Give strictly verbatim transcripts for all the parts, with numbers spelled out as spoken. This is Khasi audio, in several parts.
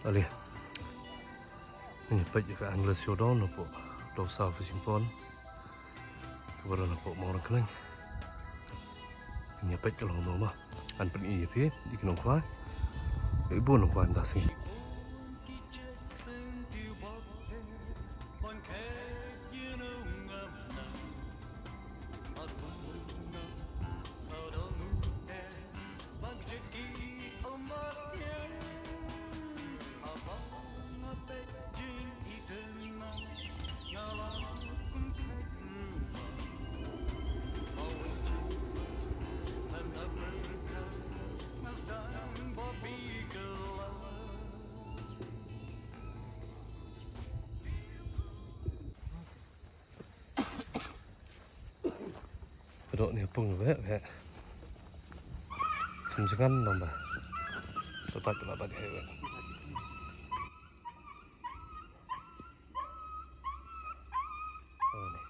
Ale. Ngi peit ïa ka Endless Showdown hapoh Dawsaw Fishing Pond. Kaba don hapoh Mawryngkneng. Ngi peit ka long kumno ma. Ngan pyni ïa phi ïa ki nongkhwai. Ïa ki bun nongkhwai mynta sngi. Ka doh ne pung beh beh. Sim jngan nong ba. Sapat la bat he beh. Oh, ni.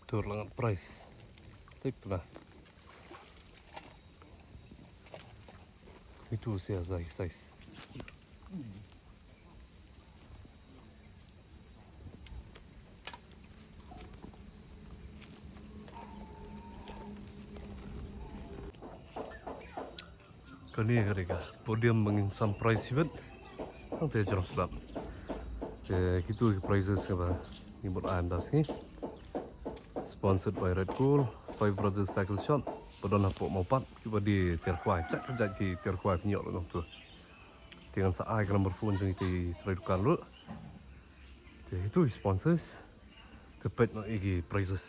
Tur lang price. Tik lah. Itu sia size, size. Kane ka dei ka podium ba ngin sam prize shibit. Hangta jrong slap. Te kitu ki prizes kaba ngi mut ai mynta sngi. Sponsored by Red Gold, Five Brothers Cycle Shop. Ba don hapoh Mawpat, kiba die tiar khwai, jait jait ki tiar khwai pynïoh ruh nangtu. Te ngan sa ai ka number phone jong ite i trai dukan ruh. Te itu i sponsors. Te peit noh ïa ki prizes.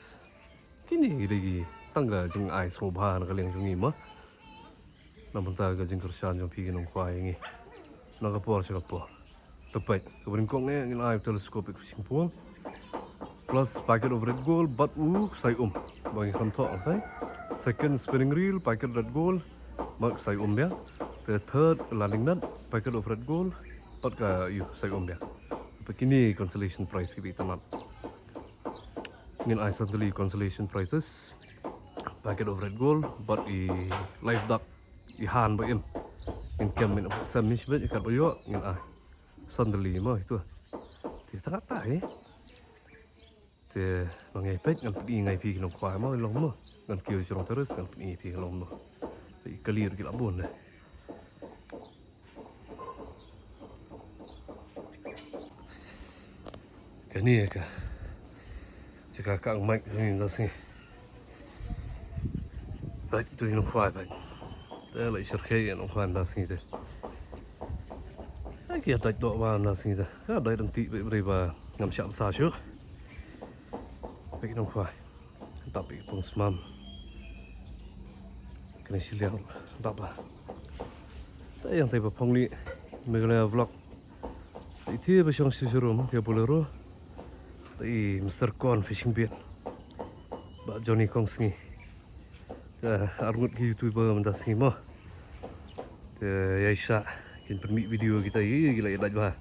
Kine ki dei ki tang ka jingai sngewbha na ka liang jong ngi ma. Na bynta ka jingkyrshan jong phi ki nongkhwai ïa ngi. Na ka por sha ka por. Te peit, kaba nyngkong eh ngin ai telescopic fishing pole. Plus packet of Red Gold bad u ksai um. Ba ngi kham thoh, okay? Second spinning reel, packet Red Gold bad ksai um biang. Te third landing net, packet of Red Gold bad ka ïu ksai um biang. Te kine consolation prize kiba itynnad. Ngin ai san tylli consolation prizes. Packet of Red Gold bad i live duck, i han ba im. Ngin kem, ngin sem mih bad i kat ba ïoh ngin ai. San tylli mo itu. Te tang katta eh. Te nang ngai peit ngan pyni ngai phi ki nongkhwai mo long mo. Ngan kiew jrong terus ngan pyni phi long mo. Te i kali ruh ki la bun deh. Kane ka jaka ka ang mic ni nda sngi. Dait tu i nongkhwai bad. Te la i syrkhei i nongkhwai nda sngi te. Ai ki dait doh ba nda sngi te. Ka dait dang ti bad brei ba ngam shah bsa shuh. Bad i nongkhwai. Dap i pung smam. Kane shiliang dap ba. Te ïa tai ba phong li Meghalaya vlog. Te i thie ba shong shi shirum thie Bolero. Te i Mister Corn Fishing Bait. Ba Johnny Kongsngi. Te arngut ki YouTuber mynta sngi mo. Te ïa sha kin pynmih video kita i ki la i dait ba.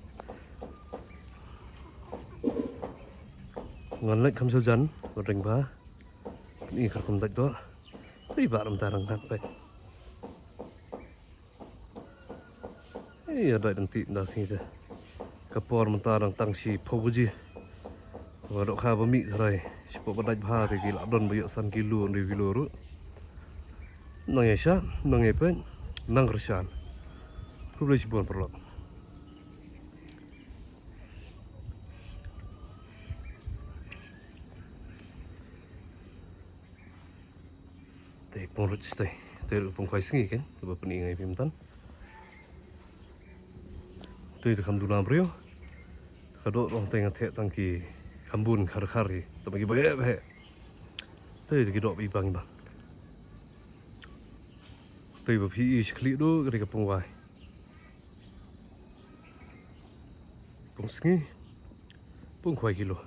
Ngan leit kham sha jan, ngan ring ba. Ni ka kum dait doh. Ri ba ram ta rang ngat bad. Ïa dait dang ti nda sngi te. Ka por mynta dang tang shiphew baje. Ba dohkha ba mih tharai. Shiphew ba dait bha te ki la don ba ïoh san kilo hynriew kilo ruh. Nang ïa sha, nang ïa peit, nang kyrshan. Khublei shibun paralok. Te pung ruh te, te ruh pung khwai sngi kan, te ba pyni ngai phi mynta. Te te kham duna briew. Ka doh rong te nga theh tang ki kham bun khar khar hi, te ba ki ba heh ba heh. Te te ki doh ba ibang ibang. Te ba phi i shi khlieh duh ka dei ka pung wai. Pung sngi. Pung khwai kilo.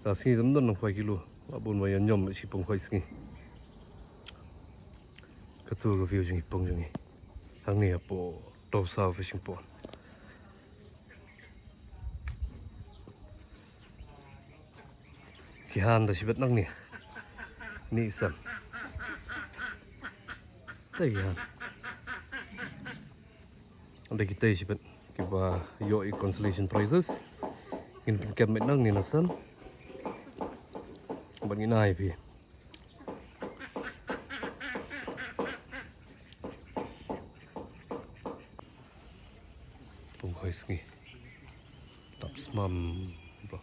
Ka sngi tam don nang khwai kilo. Ba bun ba ïa ñiom shi pung khwai sngi. Katu ka view jong i pung jong i. Hangne hapoh Tawsaw Fishing Pond. Ki han da shibit nangne. Ni sam. Te ki han. Ynda kita shibit kiba ïoh i consolation prizes. Ngin pynkem beit nangne na san. Bad ngin ai phi. Pung khwai sngi. Tap smam bro.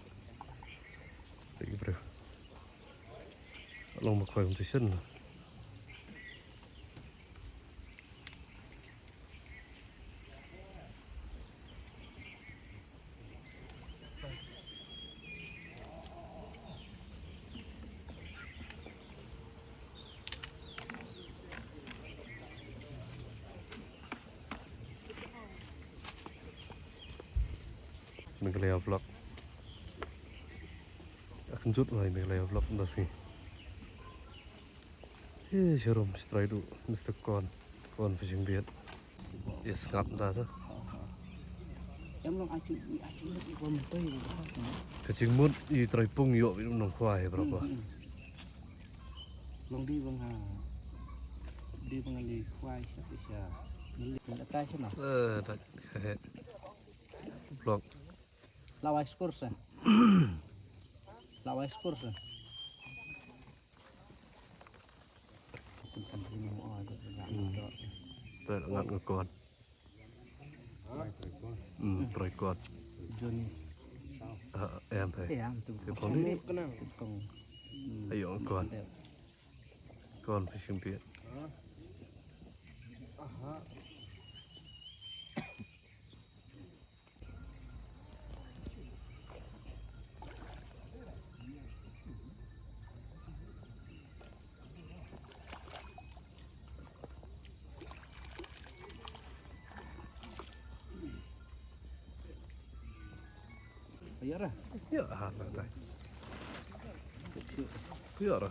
Te ki briew. Long ba khwai competition. Meghalaya vlog. Akan jut lai Meghalaya vlog nda si. He, sharum strai du, Mister Kon. Kon fishing bait. Yes, ngap da tu. Em long ai ching, ai ching mut i bom toi. Ka ching mut i trai pung ïoh bit nong khwai berapa. Hmm, hmm. Long di bang ha. Di bang li khwai sha sha. Meli meli tai sha na. Eh, da. He. Vlog. Lawai skor sa. Lawai skor sa. Kan kan ni mo ada. Hmm. Ter ngat ngekon. Hmm, trikot. Johnny. Ah, em, eh. Em tu. Te pon ni. Kong. Hmm. Ayo, kon. Kon fishing pier. Aha. Ïa ra. Ïa, ha, ha, ha. Ïa ra.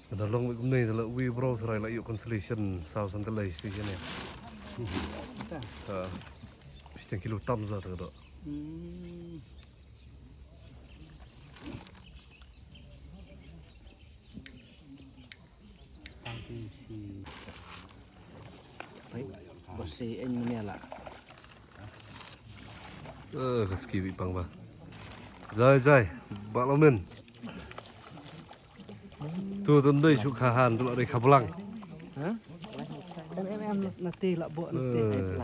Ka da long kumne da la wi bro trai la ïoh consolation saw san tylli station ïa. Ta. Ha. Station kilo tam za ta do. Hmm. Tang ki si. Bai, ba si en mane la. Eh, ka ski bi pang ba. Jai, jai, ba lo men. Tu tu ndai shu kha han tu la dei kha blang. Ha? Em em em na te la bo na te. Eh.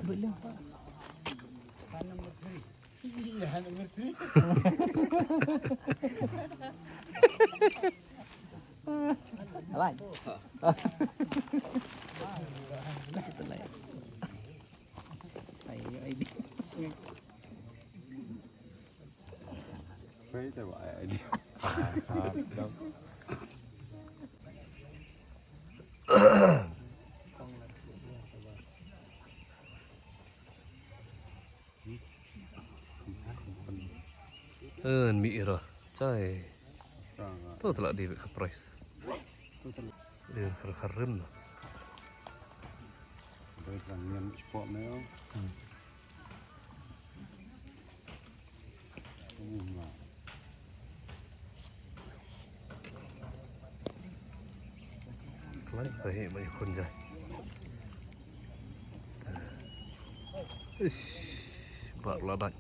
Alai. Alai. Ai ai. Pei te ba ai ai. Eh, mi ira. Chai. To tla di ka price. Eh, kar karim. Baik, kan niam sport ni. Hmm. Klai ba hi mai khun jai. Ish, ba la dai.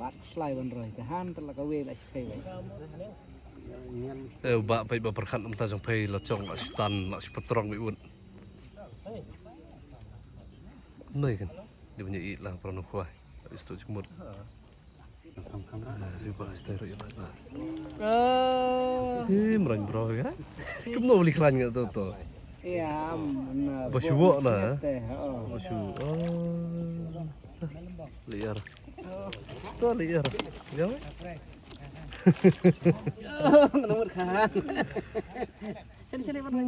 Bat slai ban roi ka han tala ka wei la shi phei wei. Eh, ba phei ba perkhat namta jong phei la chong la shi tan la shi patrong wei un. Nei kan. Dia punya i la pernah khwai. Istu chimut. Ah, si ba stai roi ba. Ah. Eh, merain bro ya. Kumno beli klan ngat tu tu. Iya, mana. Ba shu wok na. Ba shu. Oh. Liar. Tu liar. Ya. Mana mut khan. Sini sini mana.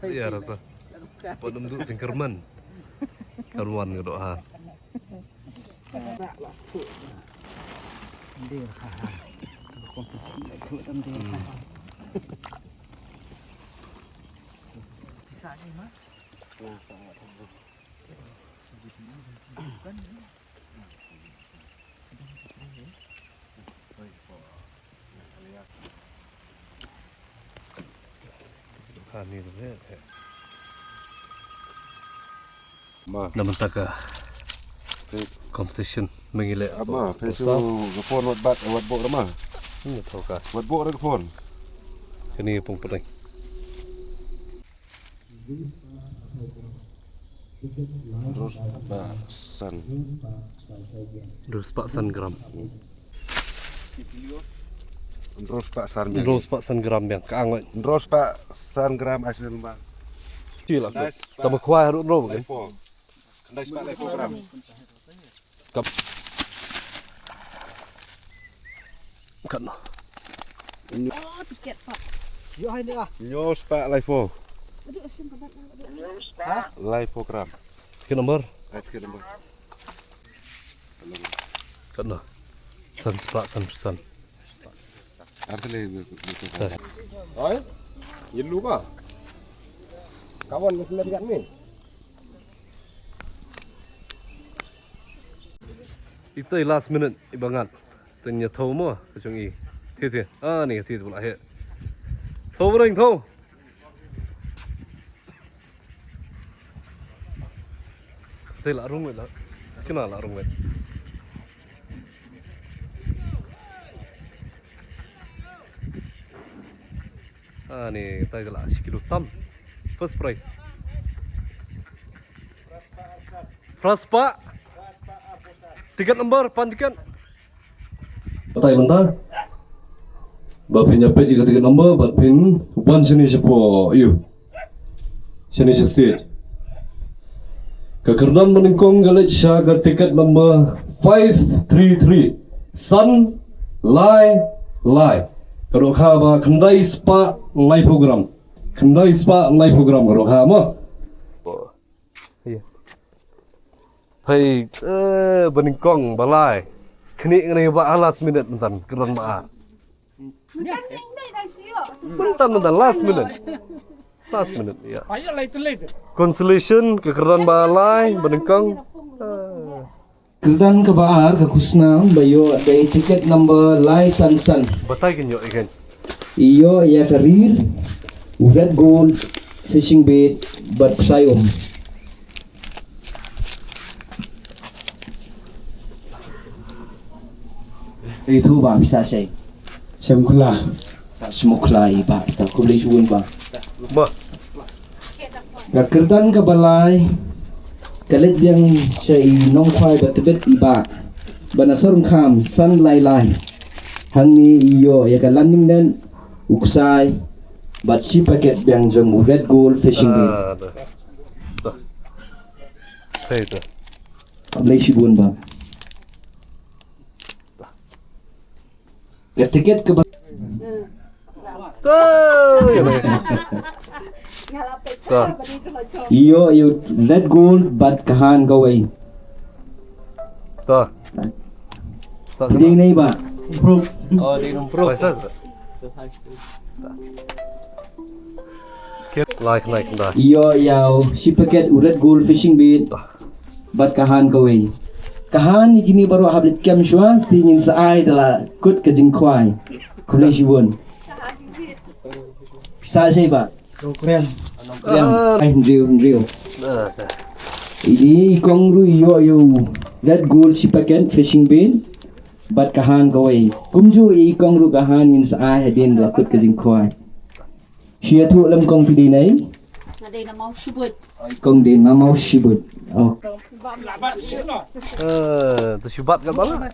Iya, rata. Pon dum du jingkyrmen. Kan wan ka doh ha. Ma. Na mynta ka competition mynta leh. Ma, ka phone wat bat, wat bok ma. Ni thoka. Wat bok ka phone. Kani pung puteng. Hynriew spah san. Hynriew spah san gram. Hynriew spah san biang. Hynriew spah san gram biang. Ka angoi. Hynriew spah san gram asal ba. Ti lah. Tama khwai harud ro ba. Hynriew spah laiphew gram. Kap. Kan. Oh, tiket, Pak. Yo, hai ni ah. Hynriew spah laiphew. Aduh, asyik kabat. Ha? Laiphew gram. Tiket number. Ah, tiket number. Kan. San spah san san. Ar kali. Oi. Yellow ka. Kawan ni sila tiket ni. Ito i last minute i ba ngat. Teng ïa thaw mo ka jong i. Thie thie. Ah, ni thie bula he. Thaw bring thaw. Te la rung wet la. Kena la rung wet. Ah, ni tai la shi kilo tam. First prize. Praspa. Tiket number, pan tiket. Batai mynta. Ba phin ïa peit ïa ka tiket number, ba phin wan shane shapoh, ïa shane sha stage. Ka kyrdan ba nyngkong ka leit sha ka tiket number five three three. San lai lai. Ka dohkha ba khyndai spah laiphew gram. Khyndai spah laiphew gram ka dohkha mo. Ïa. Phai, eh, ba nyngkong ba lai. Knieh ngane ba last minute mynta, kyrdan ba. Mynta, mynta last minute. Last minute, ïa. Consolation ka kyrdan ba lai, ba nyngkong. Ah. Kyrdan kaba ar ka khusnam ba ïoh da i tiket number lai san san. Batai kin ïoh i kan. Ïoh ïa ka rir, u red gold, fishing bait, bad ksai um. Ri thu ba pisa shai. Shem khula. Sa smukhla i ba ta khublei shibun ba. Ba. Ka kyrdan kaba lai ka leit biang sha i nongkhwai ba tbit i ba. Ba na Sorkham san lai lai. Hangne i ïoh ïa ka landing net u ksai bad shi paket biang jong u red gold fishing bait. Ah, da. Da. Hei da. Khublei shibun ba. Ka tiket kaba. Ta. Ïoh, ïoh, red gold bad ka han kawei. Ta. Sa ding nei ba. Bro. Oh, ding bro. Paisa. Kit like like da. Ïoh, ïoh, shi paket u red gold fishing bait. Bad ka han kawei. Ka han ïa kine baroh hap leit kem shuwa, te ngin sa ai da la kut ka jingkhwai. Khublei shibun. Pisa shai ba. Nongkrem. Nongkrem. Ai, hynriew, hynriew. Ïa i kong ruh ïoh ïa u red gold shi paket fishing bait. Bad ka han kawei. Kumjuh ïa i kong ruh ka han ngin sa ai hadien da la kut ka jingkhwai. Shu ïathuh lem kong phi dei nai? Nga dei na Mawshibut. Ai kong dei na Mawshibut. Oh. Eh, tu shu bat kat bala.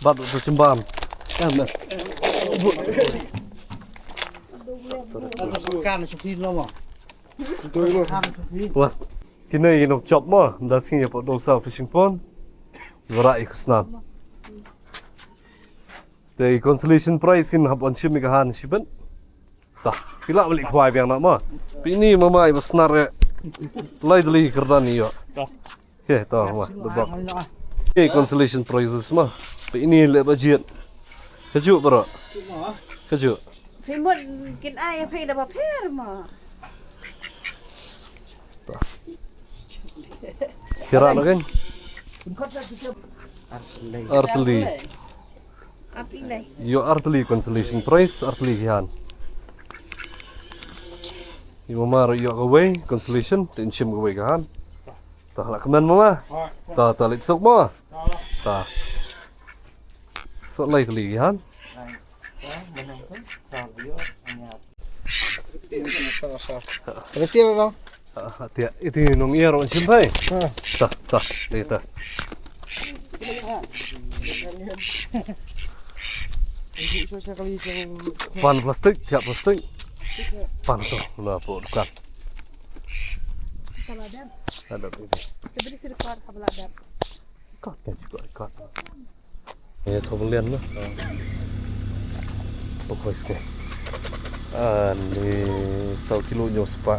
Bat tu chembam. Kan na. Kan sukri lo mo. Wah. Kine ïa nong chop mo. Nda sing ïa pot dong sa fishing pond. Bara i khusnam. Te i consolation prize kin hap wan shim i ka han shibit. Ta, phi lah ban leit khwai biang noh mo. Phi ni mama i ba snar eh. Lai tylli kyrdan i ïoh. Ke, to mo, the dog. Ke consolation prizes mo. Phi ni leh ba jied. Kajuh bro. Kajuh. Phi mut kin ai phi da ba pher mo. Kira na kan? Artylli. Artylli. Ïoh artylli consolation prize, artylli ki han. I mama ruh ïoh kawei consolation, te in shim kawei ka han. Ta la kmen mama. Ta, ta leit suk mo. Ta. Suk lai tylli ki han. Retil dong. Ah, tia, iti nong ia ron shim phai. Ha. Ta, ta, ni ta. Pan plastik, tia plastik. Pan to, na po dukan. Ada ini. Kat kan juga kat. Ïa, thoh ban lian noh. Poi skei. Ani saw kilo hynñiew spah.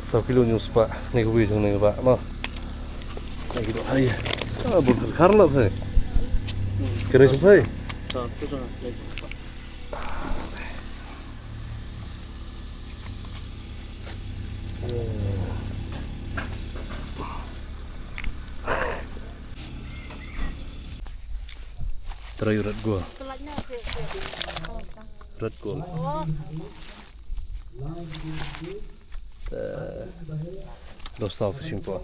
Saw kilo hynñiew spah. Ni kawei jong ni ba noh. Lagi dua hari. Ah, bun kan kar lah phai. Kena sampai. Trai rat gua. Rat gua. Eh, Dosaw fishing pond.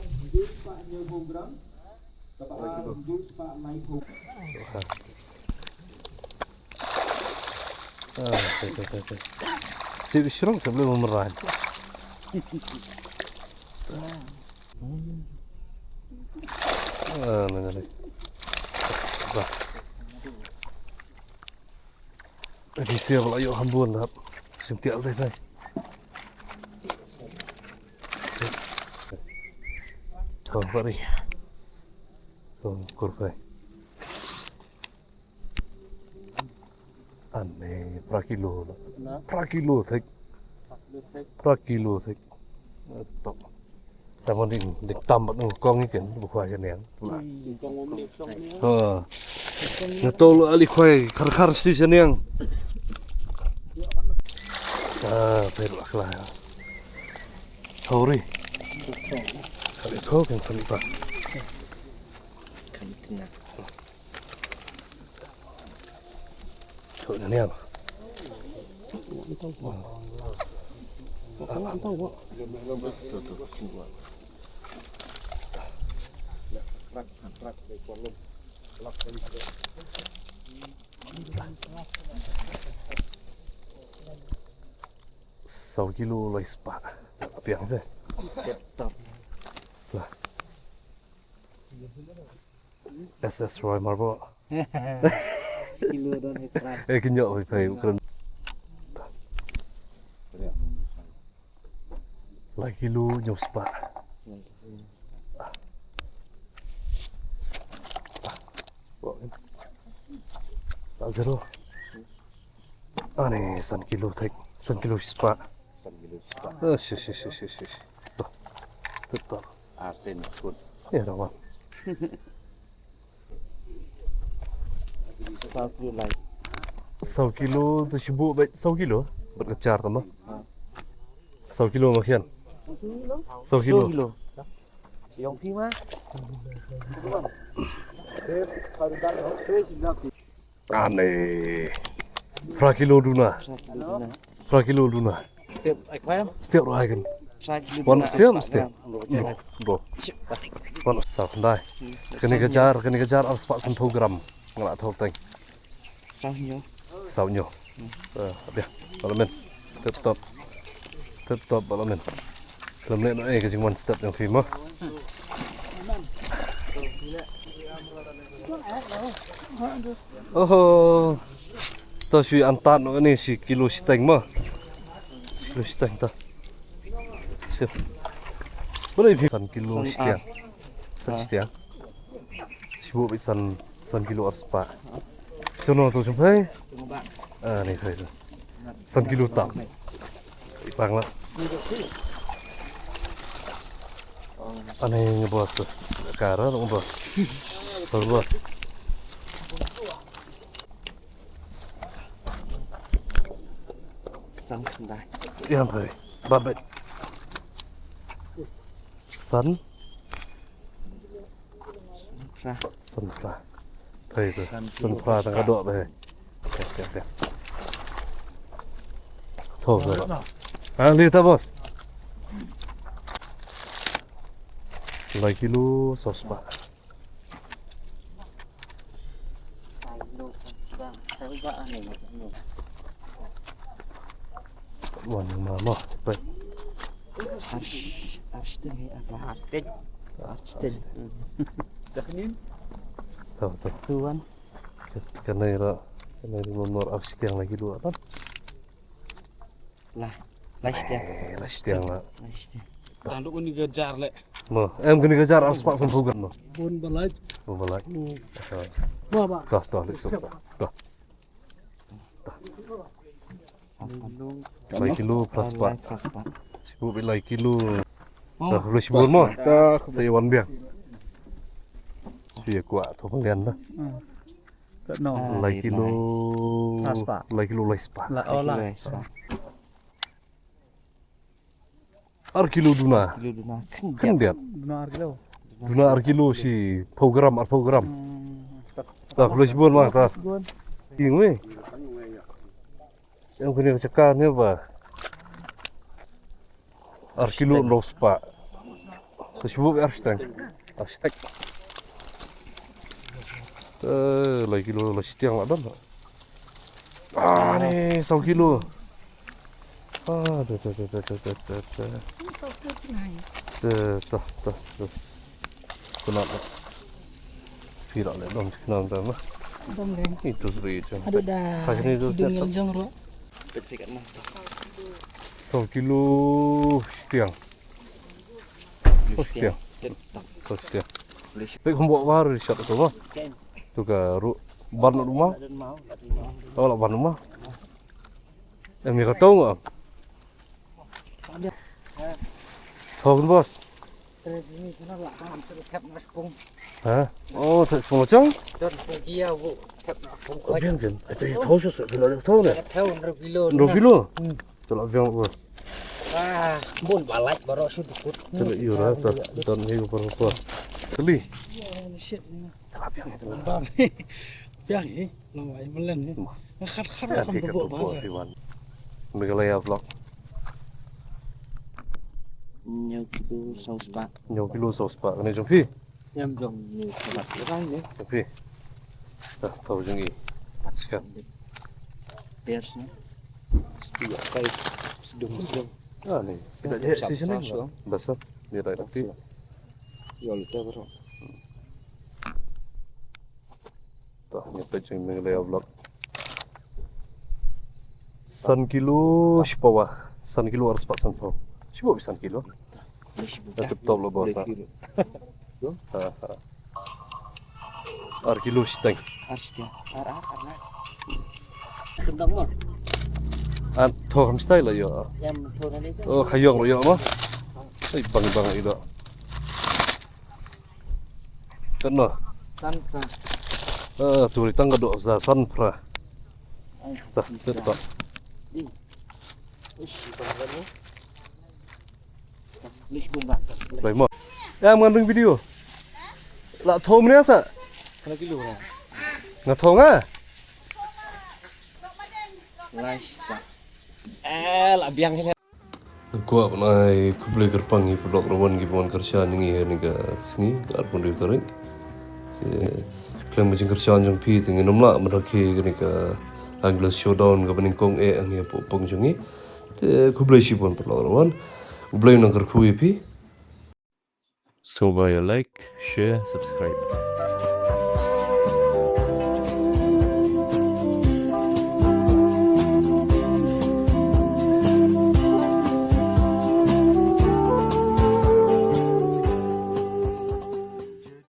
Ah, te, te, te, te. Sip shrong sip leh meran. Ah, mana ni? Bah. Di sia bala ïoh hambun dap. Sim tial deh deh. Kau bari. Kau kurkai. Ane, pra kilo lah. Pra kilo thik. Pra kilo thik. Top. Tama ding, ding tam bat ngu kong ikan, bu khwa janiang. Ha. Ngatol ali khwai, khar khar si janiang. Ah, pero akla. Sorry. Kali tho kan kali pa. Kan kena. Tho janiang. Saw kilo lai spah. Apiang deh. Lah. S S Roy Marbo. Kilo don hektar. Eh, kinyo oi pai ukren. Lai kilo hynñiew spah. Tak zero. Ani san kilo thik, san kilo spah. San kilo spah. Ah, shi, shi, shi, shi, shi. Tuh. Tuh, tuh. Arsen kut. Ya, dah, wah. Saw kilo lai. Saw kilo tu shibu, baik, saw kilo. Berkecar tu mah. Saw kilo makian. Saw kilo. Saw kilo. Yong phi ma. Ane. Phra kilo duna. Phra kilo duna. Step ai khwai. Step rai kan. Phra kilo duna. One step, step. Bro, bro. One saw khyndai. Kane ka jar, kane ka jar ar spah sanphew gram. Nga la thoh teng. Saw hynñiew. Saw hynñiew. Eh, bia. Balamen. Tip top. Tip top balamen. Lem leh noh eh ka jingwan step jong phi mo. Oho. To shu antad noh kane shi kilo shiteng mo. Kilo shiteng to. Shu. Bala phi san kilo shiteng. San shiteng. Shibun bad san, san kilo arspah. Chano to shum phai? Ah, ni phai to. San kilo tam. Ipang la. Ani ni boss tu. Kara dong boss. Boss. Sang dai. Yang phai. Babet. San. Sanpra. Sanpra. Thei tu. Sanpra tang ka dok thei. Okey, okey, okey. Tho, tho. Ha, li ta boss. Lai kilo saw spah. Wan ma mo. Bai. Arsh, arsh tin hi apa? Arsh tin. Arsh tin. Dah ni. Tho, tho. Tuan. Kane ra, kane ra nomor arsh tiang lai kilo kan? Lah, lai shtiang. Eh, lai shtiang la. Lai shtiang. Tang duk ni ga jar le. Mo, em kane ga jar arspah sanphew gram mo. Bun ba lai. Bun ba lai. Hmm. Tho. Ba, ba. Tho, tho, lai shtiang. Tho. Lai kilo phra spah. Lai phra spah. Shibun bad lai kilo. Oh. Tho, lai shibun mo. Tho. Sa ïa wan biang. Shu ïa kwah tho pynlian na. Hmm. Tano. Ah, lai kilo. Lai spah. Lai kilo lai spah. La, oh, la. Lai spah. Ar kilo duna. Kilo duna. Khyndiat. Khyndiat. Duna ar kilo. Duna ar kilo shiphew gram, arphew gram. Hmm. Ta khublei shibun ma ta. Shibun. Ïng wei. Em kane ka jaka ne ba. Ar kilo hynriew spah. Ka shibun ar shiteng. Ar shiteng. Eh, lai kilo lai shiteng la don. Ah, ni saw kilo. Ah, da, da, da. Ni saw kilo ni. Da, da, da, da. Kena lah. Phi lah leh dong, kena dong lah. Dong deh. Itu seri je. Aduh dah. Pas ni tu kidung ïa jong ro. Saw kilo shiteng. Saw shiteng. Saw shiteng. Pek hom bawa baru shot tu mah. Tu ka ru ban rumah. Oh, lah ban rumah. Em, ïa ka tong ah. Thong bos. Ha? Oh, thep sung chang? Biang kan. Ai, thong sha sha la thong ne. Thong hynriew kilo. Hynriew kilo? Hmm. Tela biang bos. Ah, bun balai baroh shu dukut. Tela yu ra ta don hi ko por ko. Teli. Tela biang, tela. Biang hi. Long ai melen hi. Khat khat kan bobok ba. Meghalaya vlog. Hynñiew kilo saw spah. Hynñiew kilo saw spah. Kane jong phi? Em jong ni. Jong phi. Ah, tau jong i. Sekian. Pers ni. Setiap kali sedung sedung. Ah, ni. Kita jahit sini. Basah. Dia tak reti. Yo, kita baru. Tah, ngi peit jong Meghalaya vlog. San kilo shiphew, san kilo arspah sanphew. Shibun san kilo. Tip top lo bos. Ha, ha. Ar kilo shiteng. Ar shiteng. Ar, ar, ar, ar. Kena mo. An tho kam style lo yo. Em tho na ni. Oh, khayong lo yo mo. Ai bang bang ilo. Kano? Sanpra. Ah, tu ri tang ka dok za sanpra. Tah, tah, tah. Bai mo. Ya, ngan ring video. La thom ne sa? Kena kilo lah. Nga thong ah. Lifestyle. Eh, la biang ni. Kwah ban ai khublei kyrpang ïa phi paralok ruh kiba wan kyrshan ïa ngi ha kane ka sngi ka arphew hynriew tarik. Te khlem ka jingkyrshan jong phi te ngin ym lah ban rakhe kane ka Anglers Showdown kaba nyngkong eh hangne hapoh pdeng jong ngi. Te khublei shibun paralok ruh. U Blei un nang kyrkhu ïa phi. Sngewbha ïa like, share, subscribe.